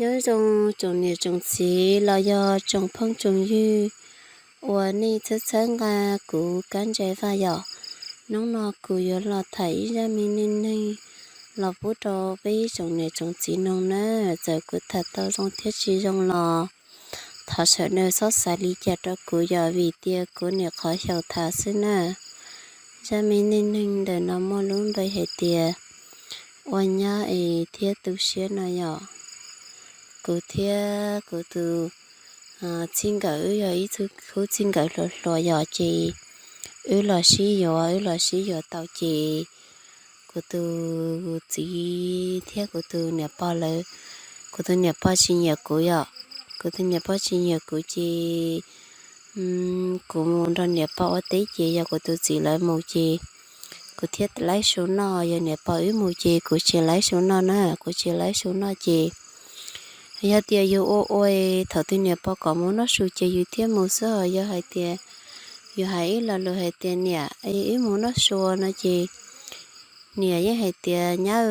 Nyob zoo tsoom niam tsoom txiv los yog tsoom phooj tsoom ywg uas nej txhawb txhawb nqa kuv kab ntsais vaj yom. Hnub no kuv yuav los tham ib zaj me neej neeg los pub rau peb tsoom niam tsoom txiv mloog na. Txawm kuv tham tau zoo thiab tsis zoo los thov sawv daws txhob xav li cas rau kuv yom, vim tias kuv nyuam qhuav xyaum tham xwb na. Zaj me neej neeg ntawm no muaj lub npe hais tias ua nyab es thiab tu siab no yom. Kuv thiab kuv tus txij nkawm wb yog ib khub txij nkawm hluas hluas yom, ces wb los sib yuav, wb los sib yuav tau ces kuv tus txiv thiab kuv tus niam pog lawv, kuv tus niam pog tsis nyiam kuv yom. Kuv tus niam pog tsis nyiam kuv ces kuv mus nrog niam pog ua teb ces yog kuv tus txiv lawv mus ces kuv thiaj laib su noj, yog niam pog wb mus ces kuv tsis laib su noj na, kuv tsis laib su noj ces yog tias yus ua ua thaum twg niam pog kom mus noj su ces yus thiaj mus xwb os. Yog hais tias yus hais ib lo lus hais tias niam, wb mus noj su no ces niam yeej hais tias nyab,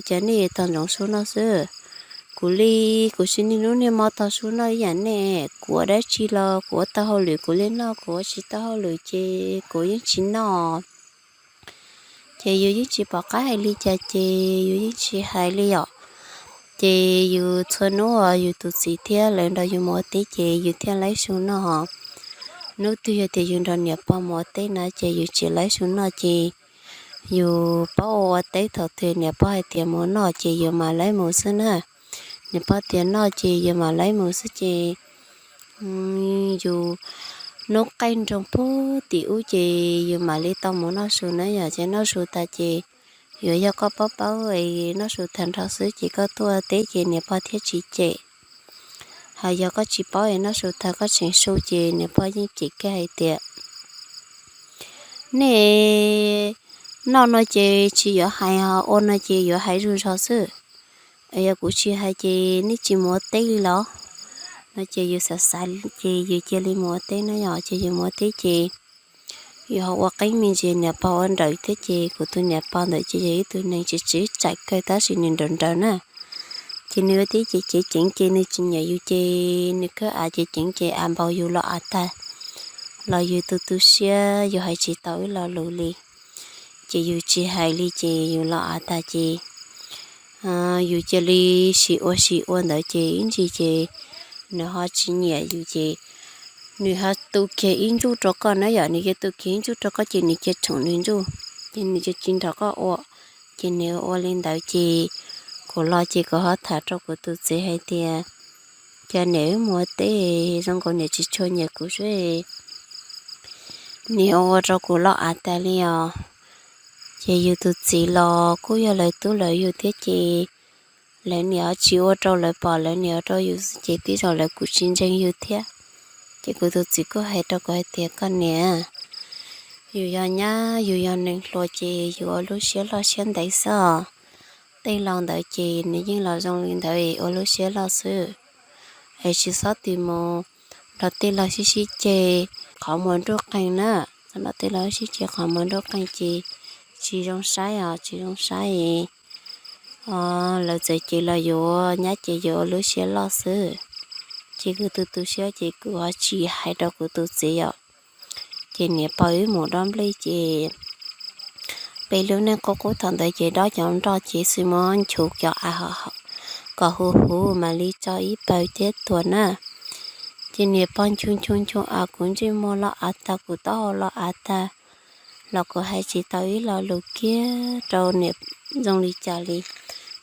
cas nej tau ntsoov su noj xwb. Kuv li, kuv tsis niaj hnub niaj hmo tau su noj ib yam nej, kuv ua dab tsi los kuv ua tau hauj lwm kuv li noj, kuv ua tsis tau hauj lwm ces kuv yeej tsis noj. Ces yus yeej tsis pom qab hais li cas ces yus yeej tsis hais li yom. Ces yus txhua hnub uas yus tus txiv thiab lawv nrog yus mus ua teb ces yus thiaj laib su noj. Hnub twg yog tias yus nrog niam pog mus ua teb na ces yus tsis laib su noj ces yus paub ua ua teb, thaum twg niam pog hais tias mus noj ces yus mam laib mus xwb na. Niam pog tias noj ces yus mam laib mus xwb ces yus hnub qaij nroog pug tim ub ces yus mam li tau mus noj su na yom. Ces noj su tag ces yuav yog koj paub paub noj su tag nrho xwb ces koj tuaj teb ces niam pog thiaj tsis cem. Hos yog koj tsis paub es noj su tag koj tseem su ces niam pog yeej cem kiag hais tias nej noj no ces tsis yuav hais, ho ua no ces yuav hais zuj zog xwb. Yog kuv tsis hais ces nej tsis mus ua teb li los? No ces yus xav xav ces yus cia li mus ua teb na yom. Ces yus mus ua teb ces yus ho ua qeeb me ntsis, niam pog ua nrawm thiab ces kuv tus niam pog ntawd ces yog ib tug neeg tsis tsis tsaim kawg tab sis nws nrawm nrawm na. Ces nws ua teb ces ceev ceev ces nws tsis nyiam yus ces nws khawb av ces ceev ces av npau yus los av tag, los yus tu tu siab yus hais tsis tau ib lo lus li. Ces yus tsis hais li ces yus los av tag ces yus cia li sim ua sim ua ntawd ces ib ntsis ces nws ho tsis nyiam yus ces nws ho tu kiag ib ntsuj rau koj na yom. Nws cia tu kiag ib ntsuj rau koj ces nws cia tshoom nws ntsuj ces nws cia tsis nrog koj ua. Ces nws ua li ntawd ces kuv los ces kuv ho tham rau kuv tus txiv hais tias cas niam wb mus ua teb zoo nkaus niam tsis tshua nyiam kuv xwb, niam ua rau kuv los av tag li os. Ces yus tus txiv los kuj yog lawv tub lawv yug thiab ces lawv niam tsis ua rau lawv pom, lawv niam ua rau yus xwb ces twb yog lawv kuj tsis ntseeg yus thiab. Ces kuv tus txiv kuj hais rau kuv hais tias koj niam, yus yog nyab yus yog neeg hluas ces yus ua lub siab loj siab ntev xwb os. Tej laus ntawd ces nws yeej los zoo li ntawd ua lub siab loj xwb. Es tsis txhob tig mus nrog tej laus sib sib ceg qhov muag nruj qeeg na. Txhob nrog tej laus sib ceg qhov muag nruj qeeg ces tsis zoo saib os, tsis zoo saib. Lawv txawm cem los yuav nyab ces yuav ua lub siab loj xwb. Ces kuv tu tu siab ces kuv ho tsis hais rau kuv tus txiv yom. Ces niam pog wb mus dob nplej ces peb lub neej qub qub thaum ntawd ces dob cov nroj ces xwb muab nchuv cov av kom huv huv mam li tso ib pawg thiab tuag na. Ces niam pog nchuv nchuv nchuv av kuv ntsej muag los av tag, kuv taub hau los av tag, los kuv hais tsis tau ib lo lus kiag rau niam zoo li cas li.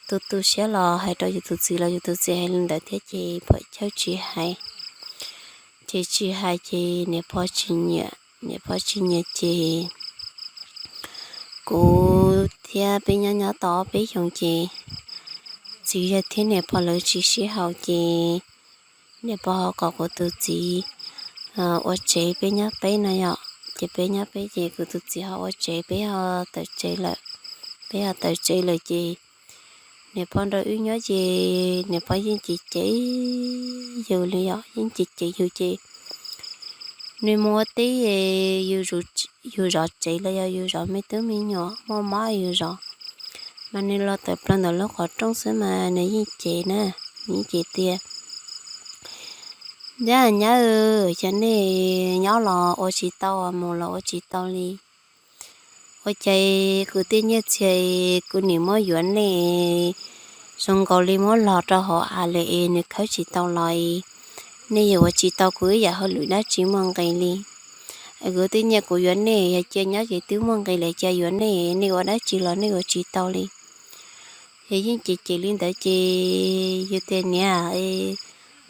Tu tu siab los hais rau yus tus txiv los yus tus txiv hais li ntawd thiab ces pom chawj tsis hais. Ces tsis hais ces niam pog tsis nyiam, niam pog tsis nyiam ces kuv thiab peb nyob nyob tau ob peb xyoos ces txiv yawg thiab niam pog lawv tsis sib haum ces niam pog ho kom kuv tus txiv ua tsev, peb nyob peb no yom. Ces peb nyob peb ces kuv tus txiv ho ua tsev, peb ho tawm tsev lawm, peb ho tawm tsev lawm ces niam pog nrog wb nyob ces niam pog yeej cem cem yus li yom, yeej cem cem yus ces nws mus ua teb, yus zov tsev los yog yus zov me tub me nyuam muaj mob yus zov, mas nws los tawm plaws ntawm lub qhov rooj xwb mas nws yeej cem na. Yeej ces tias, Nyab, nyab, cas nej nyob los ua tsis tau, mus los ua tsis tau li. Ua cas kuv tej nyiaj txiag kuv nim muab yuav nej zoo nkaus li muab los rau hauv av lawm es nws khawb tsis tau los, nej yuav ua tsis tau kuv ib yam hauj lwm dab tsi muaj nqis li. Kuv tej nyiaj kuv yuav nej yog cia nyob ces twb muaj nqis lawm, cia yuav nej, nej ua dab tsi los nej ua tsis tau li. Yog yeej ces ces li ntawd ces yus tias, Niam,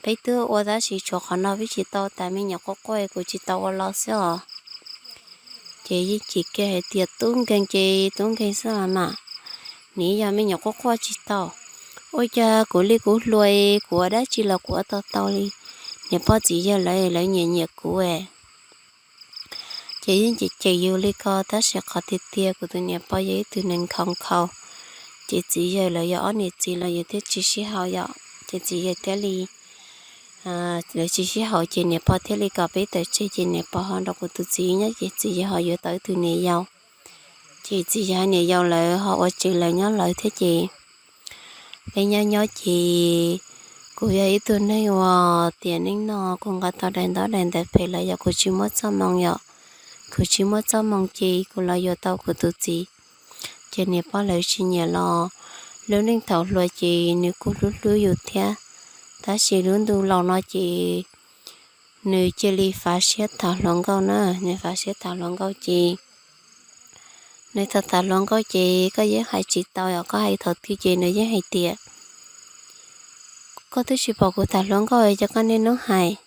peb twb ua tab sis tshuav qhov no peb tsis tau tas, me nyuam quaj quaj kuv tsis tau ua los xwb os. Ces yeej ces kiag hais tias, Tub nkeeg ces tub nkeeg xwb los mas, nim yog me nyuam quaj quaj tsis tau. Ua cas kuv li kuv hluas, kuv ua dab tsi los kuv ua tau tau li. Niam pog txiv yawg lawv, lawv nyiam nyiam kuv. Ces yeej ces ces yus li ko tab sis qhov tiag tiag kuv tus niam pog yog ib tug neeg nkhaus nkhaus. Ces txiv yawg lawv yog ob niam txiv los yus thiaj tsis sib haum yom, ces txiv yawg thiaj li lawv tsis sib haum ces niam pog thiaj li kom peb tawm tseg, ces niam pog ho nrog kuv tus txiv nyob, ces txiv yawg ho yuav tau ib tug niam yau. Ces txiv yawg niam yau lawv ho ua tsev lawv nyob lawv thiab ces peb nyob nyob ces kuv yog ib tug neeg uas tiam neej no kuv nqa tau daim ntaub daim ntawv phem los yog kuv tsis muaj txoj moo yom, kuv tsis muaj txoj moo ces kuv los yuav tau kuv tus txiv. Ces niam pog lawv tsis nyiam los lub neej thaum hluas ces nws kuj hlub hlub yus thiab, tab sis lub ntuj laus no ces nws cia li fav siab tham hluas nkauj na, nws fav siab tham hluas nkauj ces nws tham tham hluas nkauj ces koj yeej hais tsis tau os, koj hais thaum twg ces nws yeej hais tias, Koj twb tsis pom kuv tham hluas nkauj ces koj niaj hnub hais,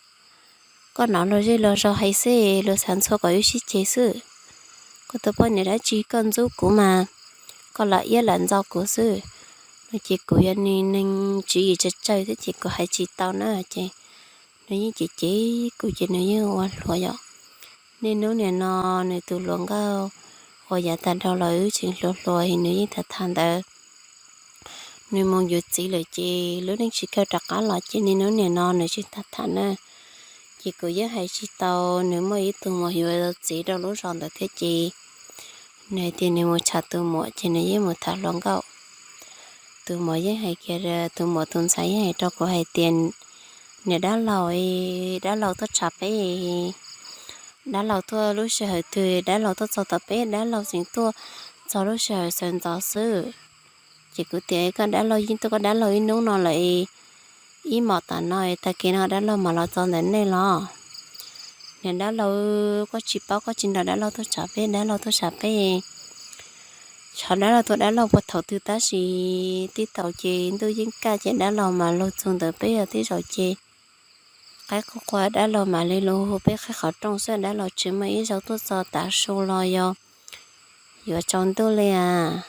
koj hnov luag zej luag zos hais xwb, luag xav ntxhua kom wb sib ceg xwb. Koj tus poj niam dab tsi koj ntxub kuv mas, koj lam iab lam ntxo kuv xwb. No ces kuv yog nws neeg tswv yim tsawg tsawg thiab ces kuv hais tsis tau na ces nws yeej cem cem kuv ces nws yeej ua hluas yom. Niaj hnub nim no nws tus hluas nkauj uas yav tag dhau los wb tseem hluas hluas es nws yeej tham tham ntawd. Nws mus yuav txiv lawm ces lub neej tsis kawg rov qab los ces niaj hnub nim no nws tsis tham tham na. Ces kuv yeej hais tsis tau, nws muaj ib tug muam yuav txiv rau lub zos ntawd thiab ces nws hais tias nws mus tsham tus muam ces nws yeej mus tham hluas nkauj. Tus muam yeej hais kiag, tus muam tus ntxhais yeej hais rau kuv hais tias, Niam dab laug, dab laug tuaj tsham peb, dab laug tuaj lub sij hawm twg dab laug tuaj txog tom peb, dab laug tseem tuaj txog lub sij hawm sawv ntxov xwb. Ces kuv tias, Koj dab laug yeej tuaj koj dab laug ib hnub no lawm, ib hmos tam no tag kis no dab laug mam los txog ntawm nej los? Niam dab laug, koj tsis paub, koj tsis nrog dab laug tuaj tsham peb, dab laug tuaj tsham peb, tsham dab laug tuaj dab laug puag thaum twg tab sis tib taus ces ntuj yeej kaj ces dab laug mam los txog ntawm peb os, tej zaum ces qaib qhuav qhuav dab laug mam li los hu peb qhib qhov rooj xwb, dab laug tsis muaj ib zaug tuaj txog tav su los yog yuav tsaus ntuj li as.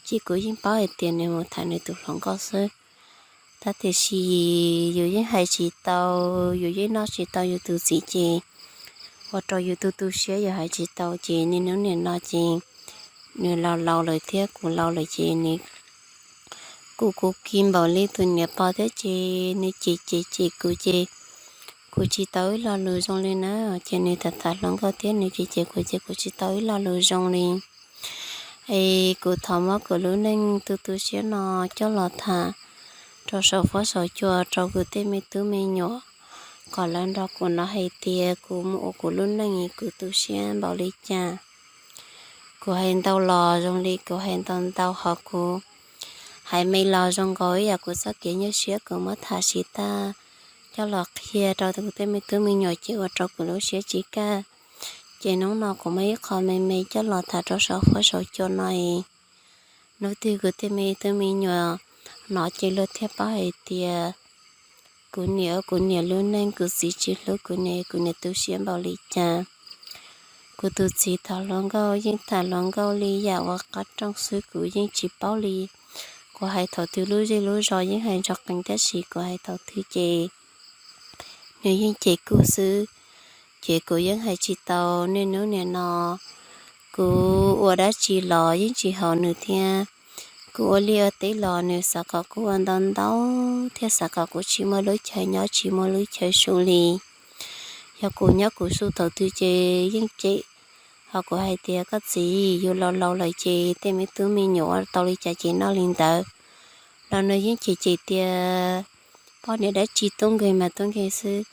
Ces kuv yeej paub hais tias nws mus tham nws tus hluas nkauj xwb, tab tiam sis yus yeej hais tsis tau, yus yeej noj tsis tau yus tus txiv ces ua rau yus tu tu siab, yus hais tsis tau ces niaj hnub nim no ces nws laus laus lawm thiab kuv laus lawm ces nws kuj kuv kis npaum li tus niam pog thiab ces nws cem cem cem kuv ces kuv tsis tau ib lo lus zoo li na. Ces nws tham tham hluas nkauj thiab nws cem cem kuv ces kuv tsis tau ib lo lus zoo li. Es kuv thov muab kuv lub neej tu tu siab no coj los tham rau saum fuab saum cua rau kuv tej me tub me nyuam, kom lawv nrog kuv hnov hais tias kuv mus ua kuv lub neej kuv tu siab npaum li cas. Kuv hais ntau los zoo li kuv hais ntau ntau, ho kuv hais me los zoo nkaus ib yam kuv txoj kev nyuaj siab kuv muab tham siv tag coj los qhia rau kuv tej me tub me nyuam ces ua rau kuv lub siab tsis kaj. Ces hnub no kuv muab ib qho me me coj los tham rau saum fuab saum cua no es hnub twg kuv tej me tub me nyuam hnov ces luag thiaj paub hais tias kuv niam ua kuv niam lub neej, kuv txiv tsis hlub kuv niam, kuv niam tu siab npaum li cas. Kuv tus txiv tham hluas nkauj yeej tham hluas nkauj li yam ua qab rooj xwb, kuv yeej tsis paub li. Kuv hais thaum twg lub zej lub zos yeej hais ntsog qees tab sis kuv hais thaum twg ces nws yeej cem kuv xwb, ces kuv yeej hais tsis tau. Niaj hnub nim no kuv ua dab tsi los yeej tsis haum nws thiab. Kuv ua liaj ua teb los nws xav kom kuv ua ntau ntau thiab xav kom kuv tsis muaj lub chaw nyob tsis muaj lub chaw su li. Yog kuv nyob kuv su thaum twg ces yeej cem. Ho kuv hais tias, Koj txiv, yus laus laus lawm ces tej me tub me nyuam ua tau li cas ces noj li ntawd. los nws yeej cem cem tias poj niam dab tsi tub nkeeg mas tub nkeeg xwb,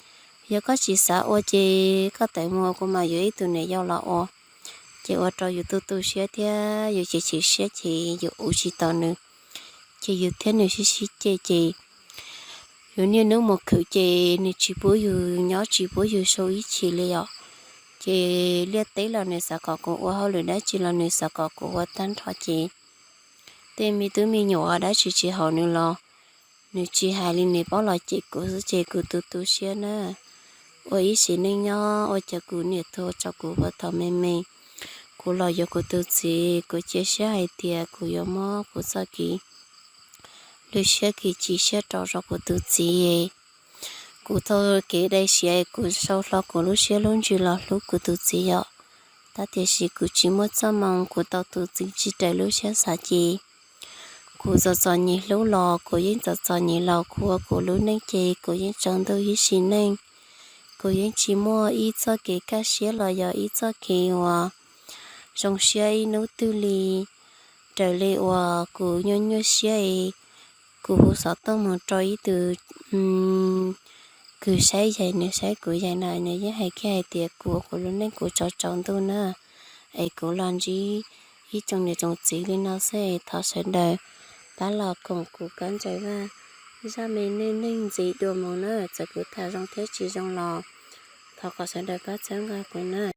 yog koj tsis xav ua ces koj tawm mus, kuv mam yuav ib tug niam yau los ua. Ces ua rau yus tu tu siab thiab yus chim chim siab ces yus ua tsis tau nws, ces yus thiab nws sib sib cem ces yus niaj hnub mus khwv ces nws tsis pub yus nyob tsis pub yus sau ib chim li os. Ces liaj teb los nws xav kom kuv ua, hauj lwm dab tsi los nws xav kom kuv ua tag nrho ces tej me tub me nyuam dab tsi tsis haum nws los nws tsis hais li, nws paub los cem kuv xwb ces kuv tu tu siab na. Ua ib sim neej nyob ua cas kuv niam tuag tso kuv puag thaum me me, kuv los yuav kuv tus txiv, kuv cia siab hais tias kuv yuav muab kuv txoj kev lwj siab kev chim siab rau rau kuv tus txiv. Kuv taug kev dai siav, kuv sau hlo kuv lub siab lub ntsws los hlub kuv tus txiv yom. Tab tiam sis kuv tsis muaj txoj moo, kuv tau tus txiv tsis raws lub siab xav ces kuv txom txom nyem hlub los kuv yeej txom txom nyem los, kuv ua kuv lub neej ces kuv yeej tsaus ntuj ib sim neej. Kuv yeej tsis muaj ib txoj kev kaj siab los yog ib txoj kev uas zoo siab ib hnub twg li. Raws li uas kuv nyuaj nyuaj siab es kuv hu xov tooj mus rau ib tug kws saib yaig, nws saib kuv yaig na, nws yeej hais kiag hais tias kuv ua kuv lub neej kuv tsaus tsaus ntuj na. Es kuv los ntsib ib tsoom niam tsoom txiv li no xwb es thov sawv daws pab los koom kuv kab ntsais vaj, zaj me neej neeg ntxiv dua mus na. Txawm kuv tham zoo thiab tsis zoo los thov kom sawv daws pab txhawb nqa kuv na.